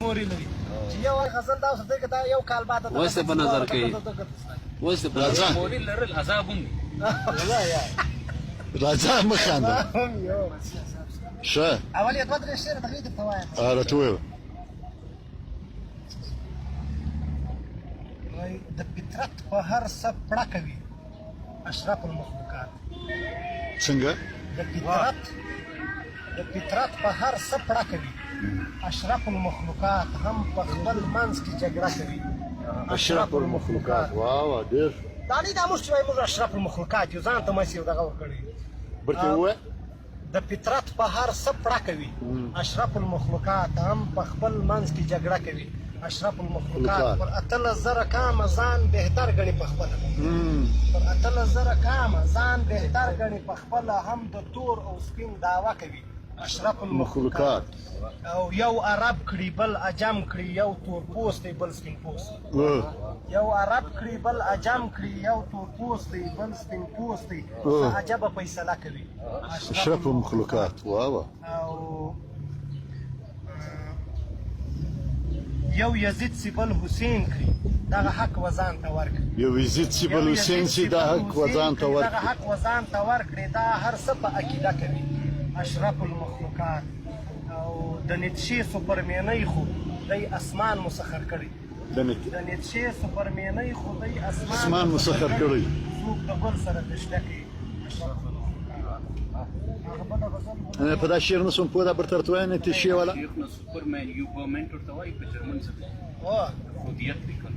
موري لري چې یو غزل دا اوس دغه دا یو کال بعد اوس په نظر کې اوس په راځه. موري لرل عذاب هم دي. راځه مه خانده ښه اول یې دوه درې شعر دغه درته وایم. راته ووایه. وایي د فطرت په هر څه پړه کوي اشرف المخلوقات. څنګه؟ د فطرت په هر څه پړه کوي اشرف المخلوقات، هم په خپل منځ کې جګړه کوي. اشرف المخلوقات، واه واه، ډېر. دا نه دا موږ چې وایو موږ اشرف المخلوقات یو، ځان ته مو یو دغه ورکړی. برته ووایه. د فطرت په هر څه پړه کوي اشرف المخلوقات، هم په خپل منځ کې جګړه کوي اشرف المخلوقات. مخلوقات. پر 18,000 کامه ځان بهتر ګڼي په خپله، پر 18,000 کامه ځان بهتر ګڼي په خپله، هم د تور او سپین دعوه کوي اشرف المخلوقات. مخلوقات. او یو عرب کړي بل عجم کړي، یو تور پوست دی بل سپین پوست دی. یو عرب کړي بل عجم کړي، یو تور پوست دی بل سپین پوست دی، څه عجبه فیصله کوي اشرف المخلوقات، واه واه. او یو یزید سی بل حسین کړي، دغه حق وزان ته ورکړي. یو یزید سی بل حسین سی، دا حق وځان ته دغه ورکړي. حق وزان ته ورکړي، دا هر څه په عقیده کوي اشرف المخلوقات. او د نیتشې سپرمینۍ خو دی اسمان مسخر کړی. د نیتشې سپرمینۍ خو دی اسمان اسمان مسخر کړی. څوک د ګل سره تشنه کوي اشرف المخلوقات. هغه بله غزل. په دا شعر نه سوم پوه، دا برته راته وایه، نیتشې والا. شیخ نه سوپرمن یوبرمنټ ورته وایي په جرمن ژبه. واه. خودیت لیکل.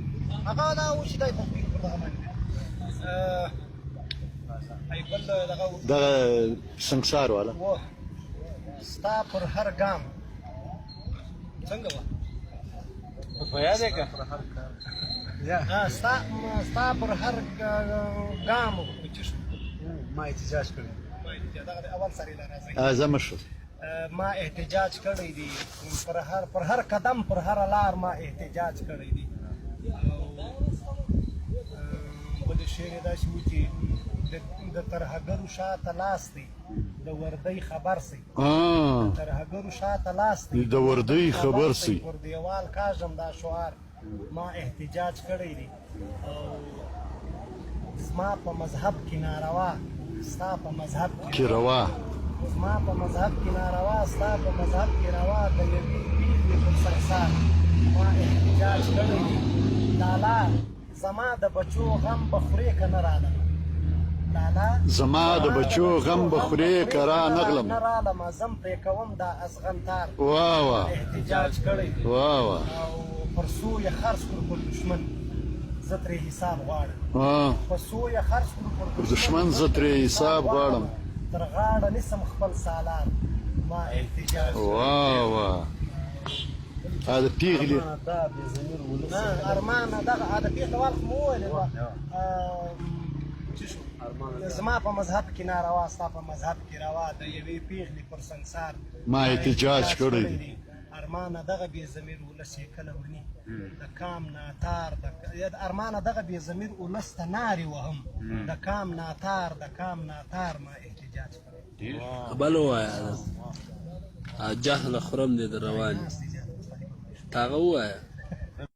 هغه دا و چې دای په پر دغه باندې ای بل دغه. دغه سنگسار والا. و ستا پر هر ګام څنګه وه؟ په یاد که ها، ستا پر هر ګام چې شو. ما احتجاج کړی. ما احتجاج، دغه اول سره لا راځي. اعظم شو. ما احتجاج کړی دی پر هر قدم، پر هر لار ما احتجاج کړی دی. او بل شعر یې داسې و چې د ترهګرو شاته لاس دی، د وردۍ خبر سي. ترهګرو شاته لاس دی، د وردۍ خبر سي. پر دیوال کاږم دا شعار، ما احتجاج کړی دی. او زما په مذهب کې ناروا، ستا په مذهب کې روا. زما په مذهب کې ناروا، ستا په مذهب کې روا، د یوې پیغلې پر سنګسار ما احتجاج کړی دی. لالا زما د بچو غم به خورې که نه رالم، لالا زما د بچو غم به خورې که را نغلم. نه رالم، زم پرې کوم دا ازغن تار، واه واه. احتجاج کړی دی. واه واه. او پر څو یې خرڅ کړو پر دښمن، زه ترې حساب غواړم. په څو یې خرڅ کړو پر پر دښمن، زه ترې حساب غواړم. تر غاړه نیسم خپل سالار، ما احتجاج. واه واه، ا د پیغلې. دا بې ضمیر ولس. نه ارمان، دغه د پیغلې وال خو مو وویل. چې شو، زما په مذهب کې ناروا، ستا په مذهب کې روا، د یوې پیغلې پر سنګسار ما احتجاج کړی دی. ارمانه دغه بې ضمیر ولس یې کله مني د کام ناتار د ارمانه دغه بې ضمیر ولس ته نارې وهم د کام ناتار، د کام ناتار، ما احتجاج کړی. بل ووایه، جهل خورم دې در روان تاغه ووایه.